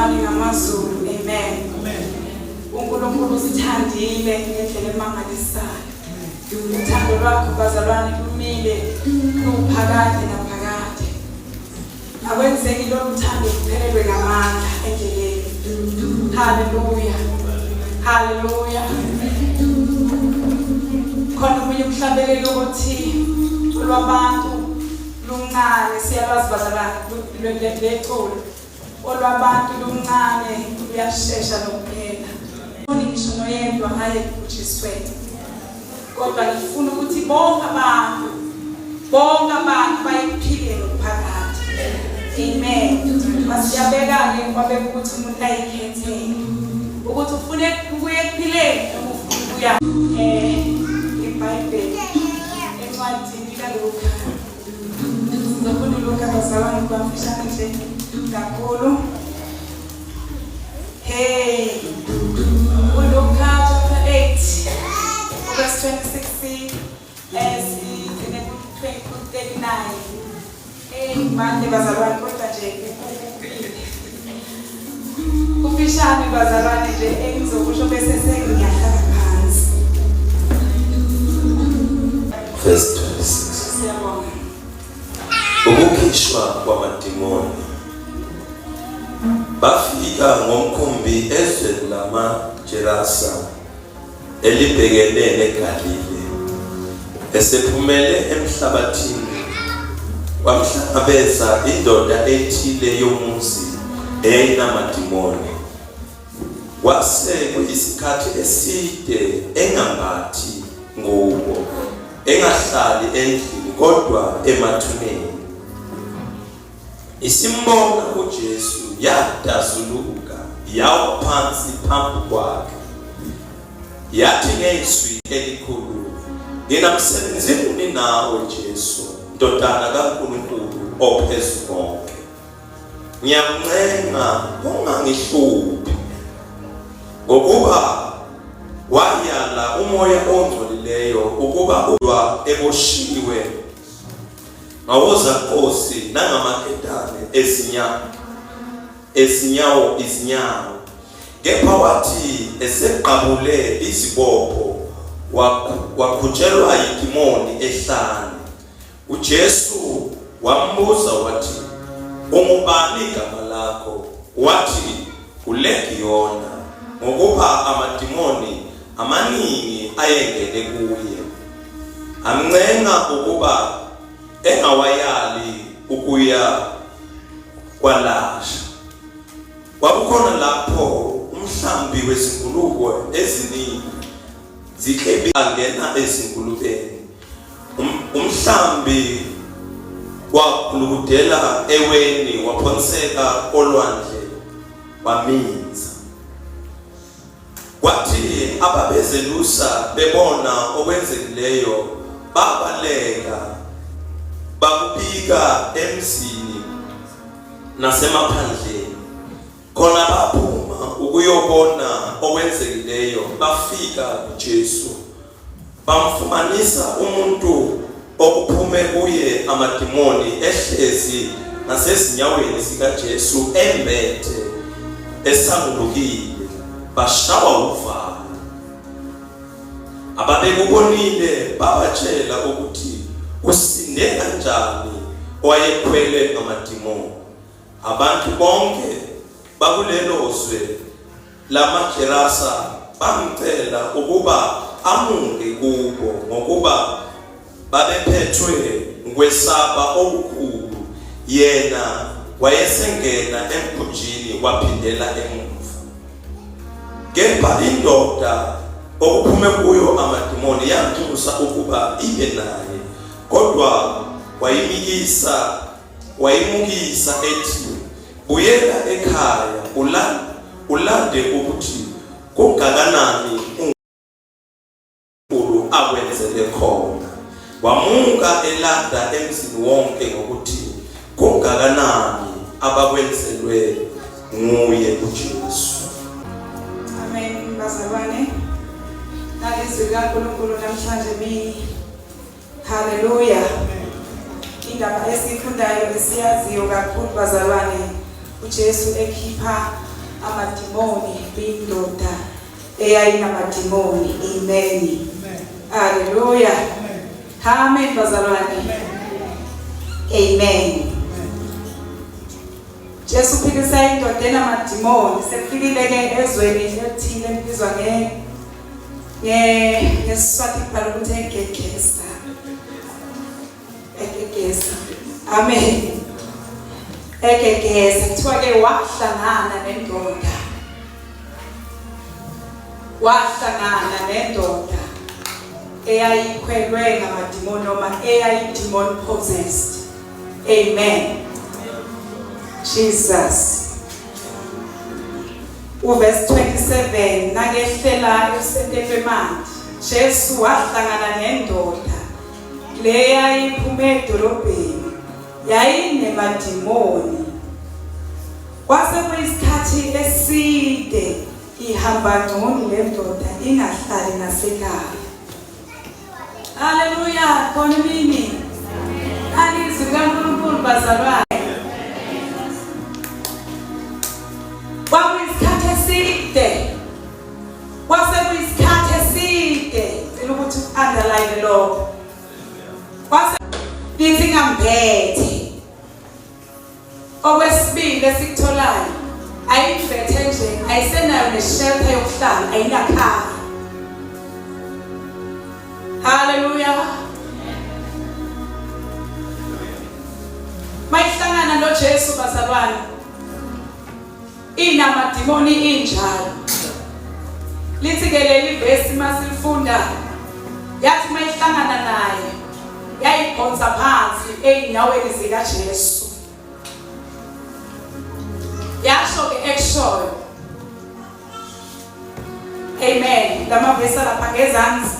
Bazalwane ngamaZulu, amen. Amen. UNkulunkulu usithandile ngendlela emangalisayo. Uthando lwakho bazalwane lumile luphakade naphakade. Akwenzeki lolu thando luphelelwe ngamandla endleleni. Haleluya. Haleluya. Khona omunye umhlabeleli othi olwabantu luncane siyalwazi bazalwane leculo olwabantu luncane luyashesha nokuphela. Ngifuni ngisho noyedwa aye ekubhujisweni. Kodwa ngifuna ukuthi bonke abantu bonke abantu baye ekuphileni okuphakade. Amen. Masiyabeka-ke kwabeka ukuthi umuntu ayikhethele ukuthi ufuna ukuya ekuphileni noma ufuna ukuya iBhayibheli encwadini kaLuka. Sizofunda uLuka bazalwane kuba mfishane nje kakhulu. Hey, uLuka chapter 8 verse 26 sigcine ku-39. Hey, manje bazalwane kodwa nje kupile. Kufishane bazalwane nje engizokusho bese sengiyahlala phansi. Verse 26. Siyabonga. Ukukhishwa kwamadimoni. Bafika ngomkhumbi ezweni lamaGerasa elibhekene neGalile. Esephumele emhlabathini kwamhlangabeza indoda ethile yomuzi eyayinamadimoni. Kwase kuyisikhathi eside engambathi ngubo, engahlali endlini kodwa emathuneni. Isimbona uJesu yadazuluka yawa phansi phambi kwakhe. Yathi ngezwi elikhulu, Nginamsebenzi muni nawe Jesu, ndodana kaNkulunkulu ophezukonke? Ngiyakuncenga ungangihluphi, ngokuba wayala umoya ongcolileyo ukuba ulwa eboshiwe ngawozankosi nangamaketane ezinyawo ezinyawo izinyawo kepha wathi esegqabule izibopho wakhutshelwa yidimoni ehlane. UJesu wambuza wathi, Ungubani igama lakho? Wathi, uLegiyona, ngokuba amadimoni amaningi ayengene kuye. Amncenga ukuba engawayali ukuya kwalasha. Kwakukhona lapho umhlambi wezingulube eziningi ziklebi angena ezingulubeni. Umhlambi wagulukudela eweni waphonseka olwandle waminza. Kwathi ababezelusa bebona okwenzekileyo babaleka bakubika emzini nasemaphandleni. Khona baphuma ukuyobona okwenzekileyo bafika kuJesu Bamfumanisa umuntu okuphume kuye amadimoni ehlezi ngasezinyaweni zikaJesu embethe esangulukile, bashawa uvalo. Ababekubonile babatshela ukuthi usinde kanjani owayekhwele ngamadimoni. Abantu bonke bakulelo zwe lamaGerasa bamcela ukuba amuke kubo ngokuba babephethwe ngukwesaba okukhulu. Yena wayesengena emkhunjini waphindela emuva. Kepha indoda okuphume kuyo amadimoni yamnxusa ukuba ibe naye, kodwa wayimikisa Wayimukisa ethi, Buyela ekhaya ulande ukuthi kungakanani uNkulunkulu akwenzele khona. Wamuka elanda emzini wonke ngokuthi kungakanani abakwenzelwe nguye uJesu. Amen bazalwane. Nalizwi likaNkulunkulu namhlanje mini. Haleluya. Indaba esiyifundayo esiyaziyo kakhulu bazalwane, uJesu ekhipha amadimoni kwindoda eyayinamadimoni. Amen. Haleluya. Amen bazalwane. Amen. Jesu uphilisa indoda enamadimoni sekufikile ke ezweni elithile elibizwa nge nge ngesiswati kubhala ukuthi egegesa egegesa amen egegesa kuthiwa ke wahlangana nendoda wahlangana nendoda eyayikhwelwe ngamadimoni noma eyayi-demon possessed. Amen. Jesus. Uverse 27 nakehlela ekusenteni lwemanti Jesu wahlangana nendoda leyayiphuma edolobheni yayinemadimoni kwase kuyisikhathi eside ihamba ngcono le ndoda ingahlali nasekhaya. Haleluya, khona imini. Alizwi likaNkulunkulu bazalwane. Kwakuyisikhathi eside. Kwase kuyisikhathi eside. Cela ukuthi underline lokho. Kwase lithi ngambethe. Okwesibili esikutholayo ayibhethe nje ayisenayo neshelter yokuhlala ayinakhaya. Haleluya. Mayihlangana noJesu bazalwane inamadimoni injalo. Lithi ke leli vesi masilifunda yathi mayihlangana naye yayiphonsa phansi ezinyaweni zikaJesu. Yasho ke ekushoyo. Amen. Lamavesi lapha ngezansi.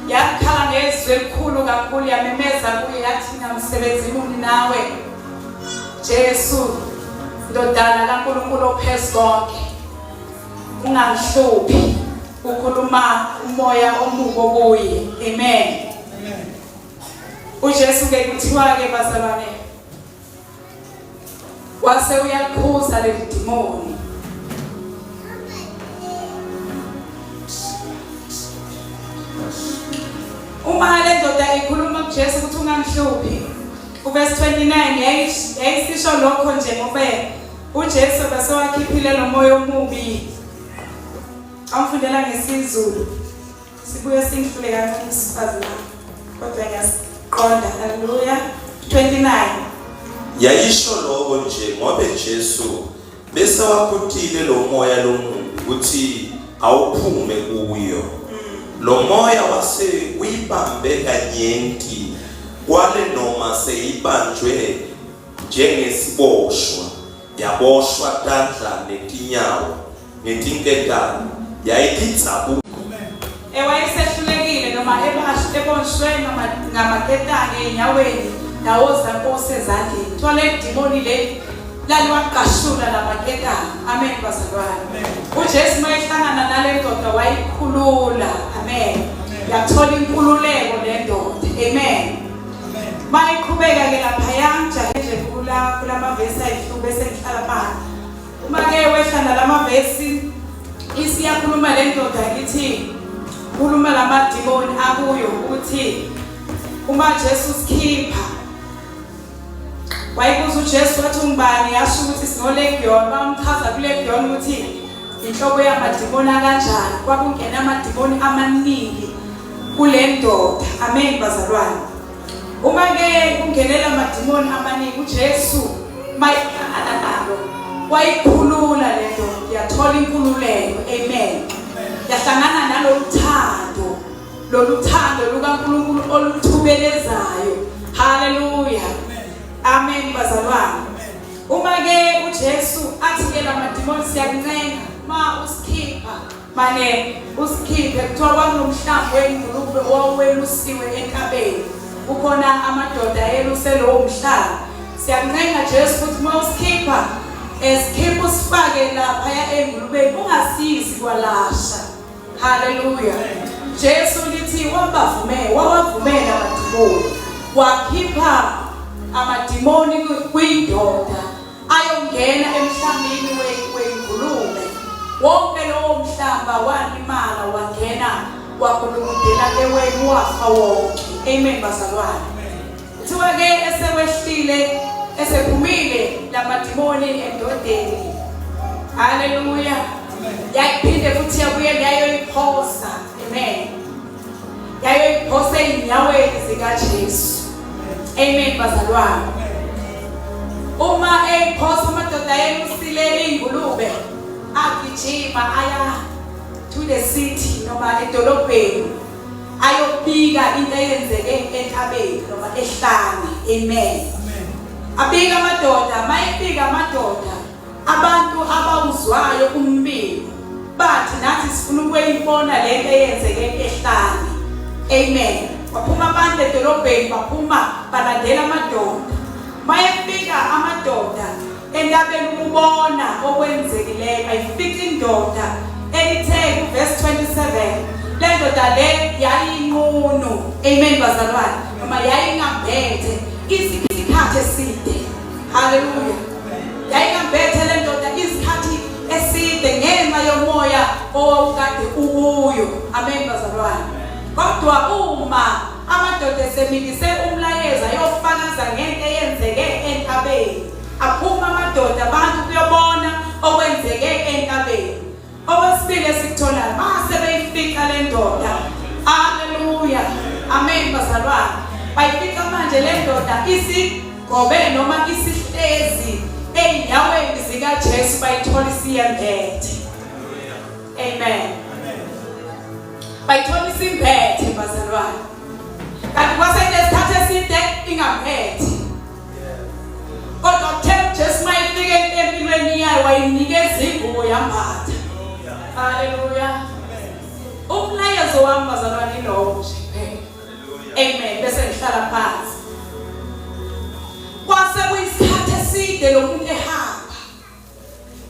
Yakhala ngezwi elikhulu kakhulu yamemeza kuye yathi ngamsebenzi muni nawe Jesu ndodana kaNkulunkulu ophezu konke ungangihluphi ukhuluma umoya omubi kuye amen uJesu ke kuthiwa ke bazalwane wase uyakhuza leli dimoni uma le ndoda ikhuluma kuJesu ukuthi ungangihluphi uverse 29 yayisisho lokho nje ngoba uJesu besewakhiphile lo moya omubi amfundela ngesiZulu Sibuye singihlule kancane isifazi la. Kodwa ngiyasiqonda. Haleluya. 29. Yayisho lokho nje ngobe Jesu bese waphutile lo moya lomubi ukuthi awuphume kuyo. Lo moya wase uyibambe kanyenti kwale noma seyibanjwe njengesiboshwa yaboshwa tandla netinyawo ngetinketane yayitidzabu Ewayesehlulekile noma ebonshwe noma ngamaketane enyaweni nawoza nkosi ezandleni. Kuthiwa leli dimoni leli laliwaqashula lamaketane. Amen bazalwane. UJesu mayehlangana nale ndoda wayikhulula. Amen. Yathola inkululeko le ndoda. Amen. Mayiqhubeka ke laphaya ngijahe nje kula kulamavesi ayihlubu bese ngihlala phansi. Uma ke wehla nalamavesi isiyakhuluma le ndoda ithi khuluma lamadimoni akuyo ukuthi uma Jesu sikhipha wayibuza uJesu wathi ungubani yasho ukuthi sinolegion bamchaza kulegion ukuthi inhlobo yamadimoni akanjani kwakungena amadimoni amaningi kule ndoda amen bazalwane Uma ke kungenela amadimoni amaningi uJesu mayihlangana nalo wayikhulula le ndoda yathola inkululeko amen yahlangana nalolu thando lolu thando lukaNkulunkulu oluthubelezayo haleluya amen bazalwane uma ke uJesu athi ke lamadimoni siyakuncenga ma usikhipha Mane usikhiphe kuthiwa kwakunomhlambi wey'ngulube owawuwelusiwe entabeni kukhona amadoda ayeluse lowo mhlambi siyakuncenga Jesu ukuthi uma usikhipha esikhipha usifake laphaya engulubeni ungasiyisi kwalasha haleluya Jesu lithi wabavumela wawavumela amadimoni wakhipha amadimoni kwindoda ayongena emhlambini Wonke lowo mhlamba walimala wangena wagulukudela eweni wafa wonke. Amen bazalwane. Kuthiwa ke esewehlile esephumile lamadimoni endodeni. Haleluya. Yayiphinde futhi yabuye yayoyiphosa. Amen. Yayoyiphosa ezinyaweni zikaJesu. Amen bazalwane. Uma eyiphosa amadoda ayelusile ingulube agijima aya to the city noma edolobheni ayobika into eyenzeke entabeni noma ehlane. Amen. Abika amadoda, mayebika amadoda Abantu abawuzwayo umbiko bathi nathi sifuna ukuyibona lento eyenzeke ehlane. Amen. Baphuma abantu edolobheni baphuma balandela amadoda. Mayefika amadoda entabeni ukubona okwenzekileyo bayifica indoda elithe kuverse 27 le ndoda le yayinqunu. Amen bazalwane. Noma yayingambethe isikhathi eside. Haleluya. Yayingambethe le ndoda isikhathi eside ngenxa yomoya owawukade ukuyo. Amen bazalwane. Kodwa uma amadoda esemikise umlayezo ayofakaza ngento eyenzeke entabeni, aphuma amadoda abantu kuyobona okwenzeke entabeni. Okwesibili esikutholayo, base beyifica le ndoda. Haleluya. Amen bazalwane. Bayifica manje le ndoda isigobe noma isihlezi ey'nyaweni zikaJesu bayithola isiyembethe. Amen. Bayithola isimbethe bazalwane. Kanti kwasenesikhathi eside ingambethe. Kodwa kuthe uJesu mayefika empilweni yayo wayinikeza ingubo yambatha. Haleluya. Umlayezo wami bazalwane lowo nje kuphela. Amen. Bese ngihlala phansi. Kwase kuyisikhathi eside lo muntu ehamba.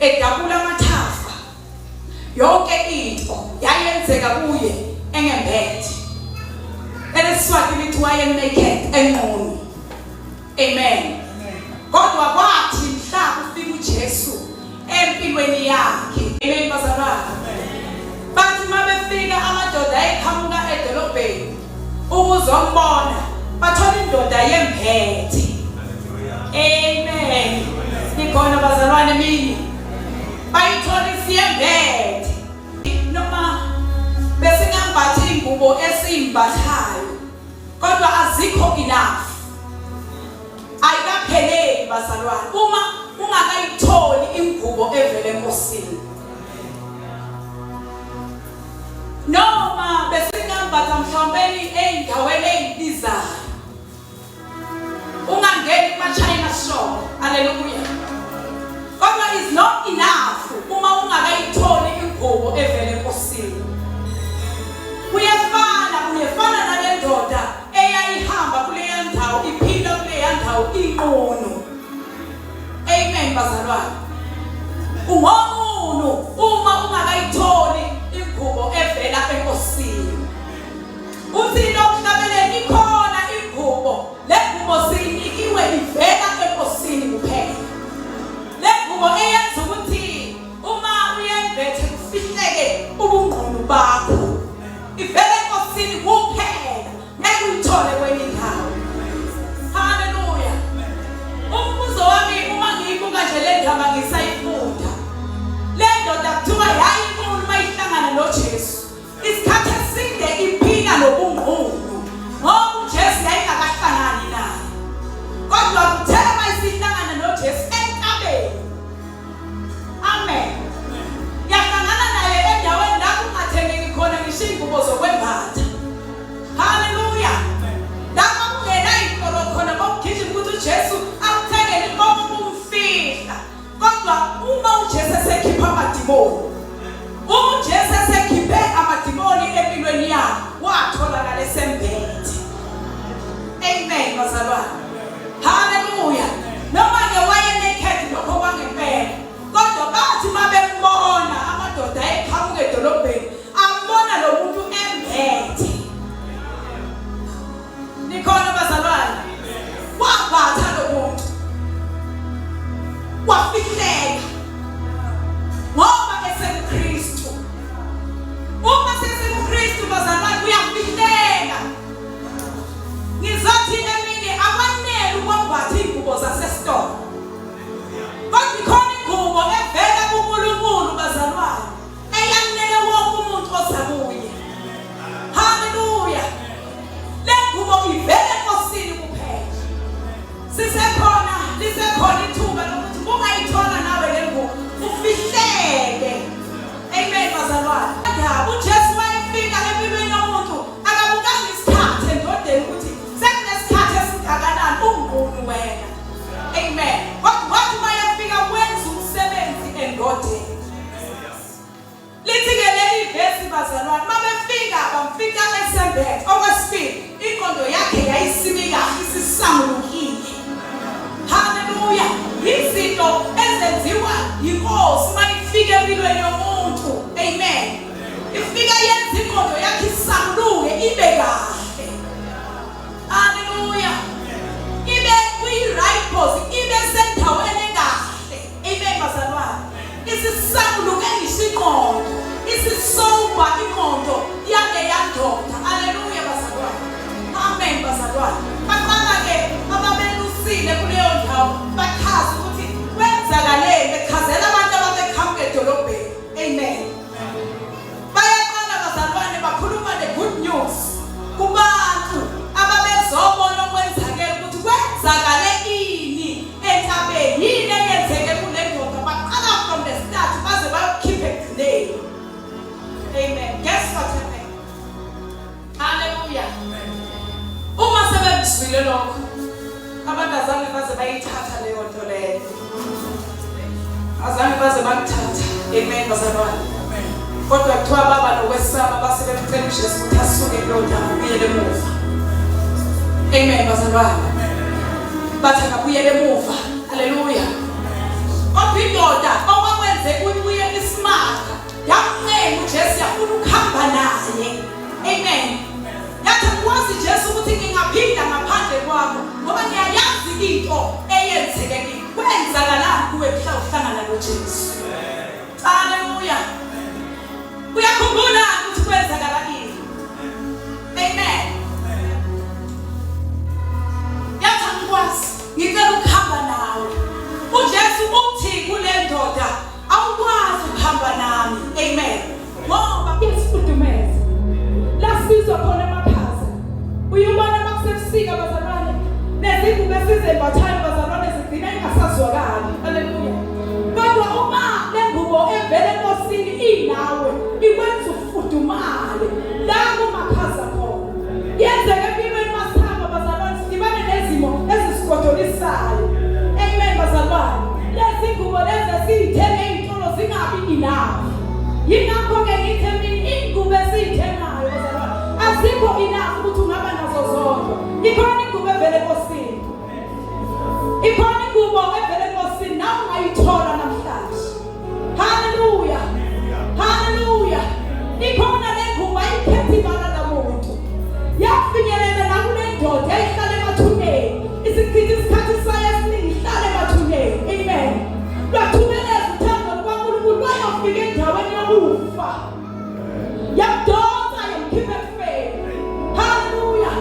Edabula amathafa. Yonke into yayenzeka kuye engembethe. ElesiSwati lithi waye naked enqunu. Amen. Kodwa kwathi mhla kufika uJesu empilweni yakhe. Amen bazalwane. Bathi mabefika amadoda ayeqhamuka edolobheni ukuzombona bathola indoda yembethe. Amen. Nikhona bazalwane mini. Bayithola isiyembethe. Noma besingambathi ingubo esiyimbathayo kodwa azikho enough. Ayikapheleli bazalwane uma ungakayitholi ingubo evela eNkosini. Noma besingambatha mhlawumbe ey'ndaweni ey'bizayo. Ungangeni kuma-China shop. Haleluya. Kodwa is not enough uma ungakayitholi ingubo evela eNkosini. Kuyefana, uyefana nale ndoda eyayihamba kuleya ndawo iphila kuleya ndawo inqunu. Amen bazalwane. Ungonqunu uma ungakayitholi ingubo evela eNkosini. Uthi lokuhlabeleni ikhona ingubo, le ngubo siyinikiwe ivela eNkosini kuphela. Le ngubo eyenza ukuthi uma uyembethe kufihleke ubungqunu bakho. Ivela eNkosini kuphela, ngeke uyithole kwenye indawo. Haleluya. Umbuzo wami uma ngiyibuka nje le ndaba ngisayifunda. Le ndoda kuthiwa yayinkulu uma ihlangana noJesu. Isikhathi eside iphila nobungqunu ngoba uJesu yayingakahlangani naye. Kodwa kuthe uma isihlangana noJesu entabeni. Amen. Yahlangana naye endaweni la kungathengeki khona ngisho iy'ngubo zokwembatha. Haleluya. La kwakungena iy'tolo khona kwakugijima ukuthi uJesu akuthengele konke ukumfihla. Kodwa uma uJesu esekhipha amadimoni, uma uJesu esekhiphe amadimoni empilweni yakho, watholakala esembethe. Amen bazalwane. Haleluya. Noma ke waye naked lokho kwangempela. Kodwa bathi mabembona amadoda ayeqhamuka edolobheni, ambona lo muntu embethe. Nikhona bazalwane? Wambatha lo muntu. Wafihleka. Ngoba esekuKristu. bazalwane mabefika bamfika esembethe. Okwesibili, ingqondo yakhe yayisimi kahle, isisangulukile. Haleluya! Izinto ezenziwa yinkosi mayifika empilweni yomuntu. Amen. Ifika yenza ingqondo yakhe isanguluke ibe kahle. Haleluya. Ibe kwi-right pose, ibe sendaweni ekahle. Amen bazalwane. Isisanguluke ngisho ingqondo, isisoba ingqondo yaleya ndoda. Haleluya bazalwane. Amen bazalwane. Baqala ke ababelusile kuleyo ndawo bachaza ukuthi kwenzakaleni, bechazela abantu ababeqhamuka edolobheni. Amen. Bayaqala bazalwane bakhuluma the good news kubantu ababezobona okwenzakele ukuthi kwenzakale ini entabeni, yini eyenzeke kule ndoda. Baqala from the start baze bayokhipha ekugcineni. Amen. Guess what happened? Hallelujah. Uma sebekuzwile lokho, abantu azange baze bayithatha leyo nto leyo. Azange baze bakuthatha. Amen bazalwane. Kodwa kuthiwa baba nokwesaba base bemcela uJesu ukuthi asuke kuleyo ndawo abuyele emuva. Amen bazalwane. Bathi akabuyele emuva. Haleluya. Kodwa indoda okwakwenze kuyibuye isimanga yamncenga uJesu yafuna ukuhamba naye. Amen. Yathi ngikwazi Jesu ukuthi ngingaphinda ngaphandle kwakho ngoba ngiyayazi into eyenzeke kimi. Kwenzakalani kuwe mhla uhlangana noJesu? Haleluya. Uyakhumbula ukuthi kwenzakala ini? Amen. Yathi angikwazi, ngicela ukuhamba nawe. UJesu uthi kule ndoda awukwazi ukuhamba nami. Amen. Ngoba kuyasifudumeza. Lasizwa khona amakhaza. Uyubona makusebusika bazalwane nezingubo esizembathayo bazalwane zigcina ingasazwakali. Haleluya. Kodwa uma lengubo evela enkosini inawe ikwenza ufudumale la kumakhaza khona. Yenzeke empilweni masihamba bazalwane sidibane nezimo ezisigodolisayo. Amen bazalwane. Lezi ngubo lezi esiyithenge ey'tolo zingabi enough. Yingakho-ke ngithe mina iy'ngubo esiyithengayo bazalwane azikho enough ukuthi ungaba nazo zodwa. Ikhona ingubo evela enkosini. Ikhona ingubo evela enkosini nawe ungayithola namhlanje. Haleluya. Haleluya. Ikhona le ngubo ayikhethi ibala lamuntu. Yafinyelela nakule ndoda yayihlala emathuneni. Isichitha isikhathi sayo esiningi ihlala emathuneni. Amen. Lwathubeleza uthando lukaNkulunkulu lwayofika endaweni yokufa. Yamdonsa yamkhipha ekufeni. Haleluya.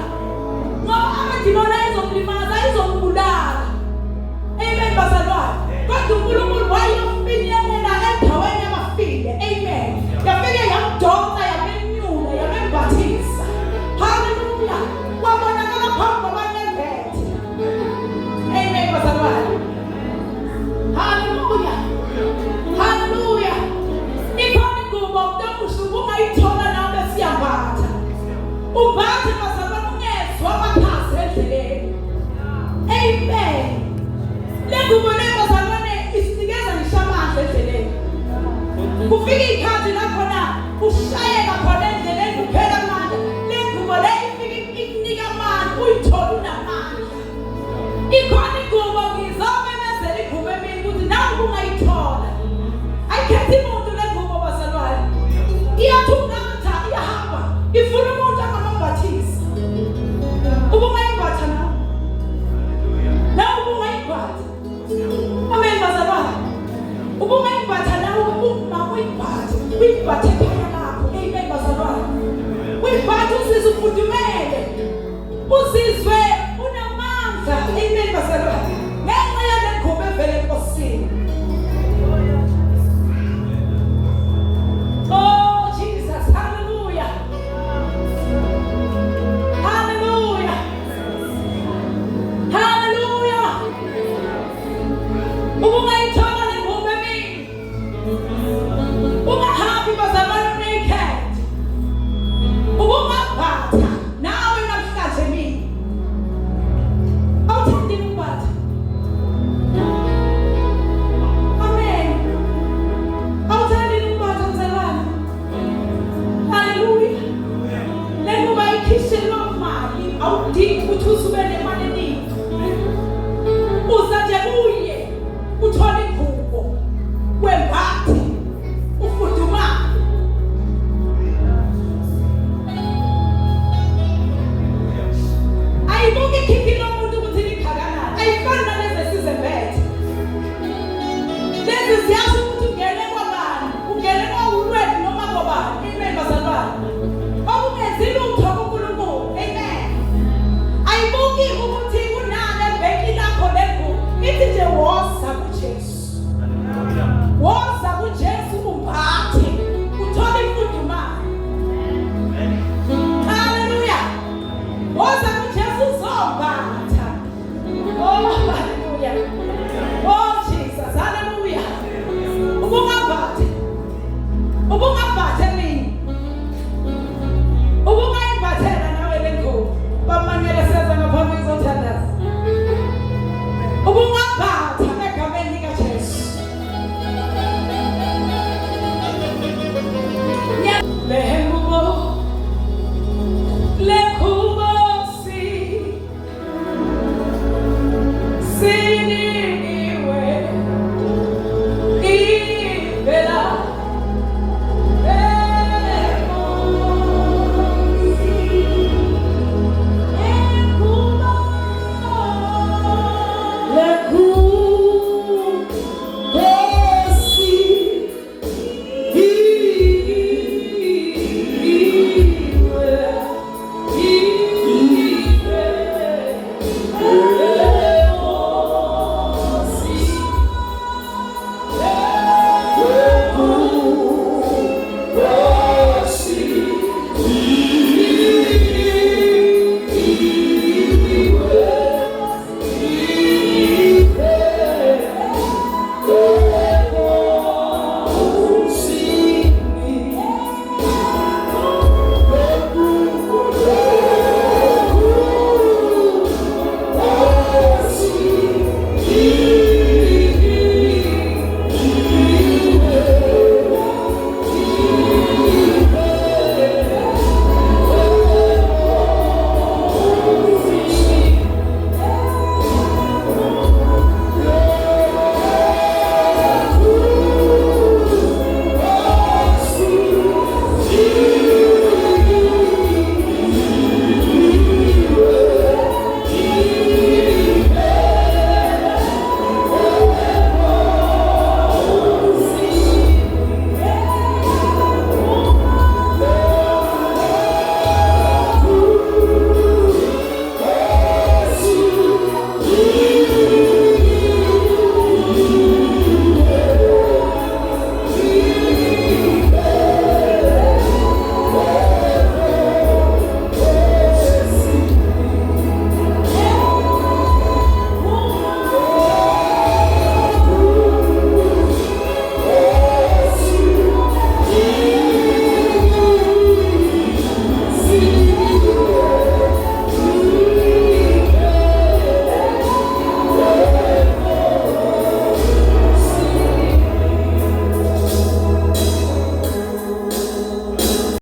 Ngoba amadimoni ayezomlimaza, ayezombulala. Amen bazalwane. Kodwa uNkulunkulu wayofinyelela endaweni yabafile. Amen. Yafike yamdonsa yamenyula yamembathisa. Haleluya. Wabonakala phambi kwabanembethe. Amen bazalwane. Haleluya. Haleluya. Ikhona ingubo mntomusha ubungayithola nawe siyambatha. Umbathe bazalwane ungezwa amakhaza endleleni. Amen. Le ngubo le bazalwane isinikeza ngisho amandla endleleni. Kufika ikhathi la khona ushayeka khona endleleni kuphela amandla. Le ngubo le ifika ikunika amandla uyithola unamandla. Ikhona ingubo ngizomemezela ingubo emini ukuthi nawe ungayithola. Ayikhethi muntu le ngubo bazalwane. Iyathungatha iyahamba ifuna umuntu angamambathisa. Ubungayimbatha nawe. Nawe ubungayimbatha. Amen bazalwane. Ubungayimbatha nawe uma uyimbathe, uyimbathe.